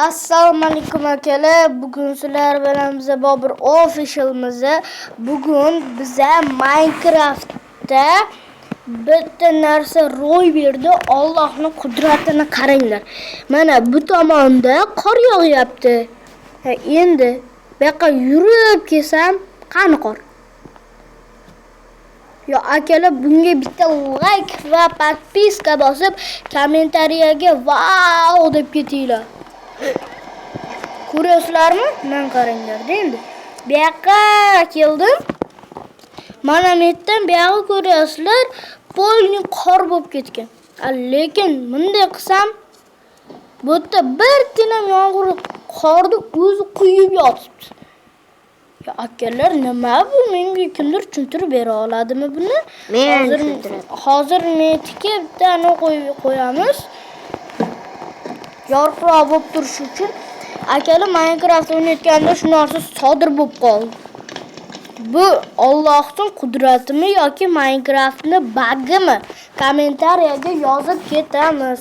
Assalomu alaykum, akalar. Bugun sizlar bilan biza Bobur Official'miz. Bugun biza Minecraftda bitta narsa ro'y berdi. Allohning qudratini qaranglar. Mana bu tomonda qor yog'yapti. Ha, endi bu yoqqa yurib kelsam, qani qor? Yo, akalar, bunga bitta like va подписка bosib, kommentariyaga "Vau" deb ketinglar. Ko'ryapsizlarmi? Men qaranglar-da endi. Bu yoqqa keldim. Mana bu yerdan buyog'i ko'ryapsizlar, полный qor bo'lib ketgan. Lekin bunday qilsam, bu yerda bir tinim yomg'ir qorni o'zi quyib yotibdi. Ya akalar, nima bu? Menga kimdir tushuntirib bera oladimi buni? Men Hozir tushuntiraman. Hozir metga bitta anavi qo'yib qo'yamiz. Yorqinroq bo'lib turishi uchun. Akalar, Minecraft o'ynayotganda shu narsa sodir bo'lib qoldi. Bu Allohning qudratimi yoki Minecraftni bagimi? Kommentariyaga yozib ketamiz.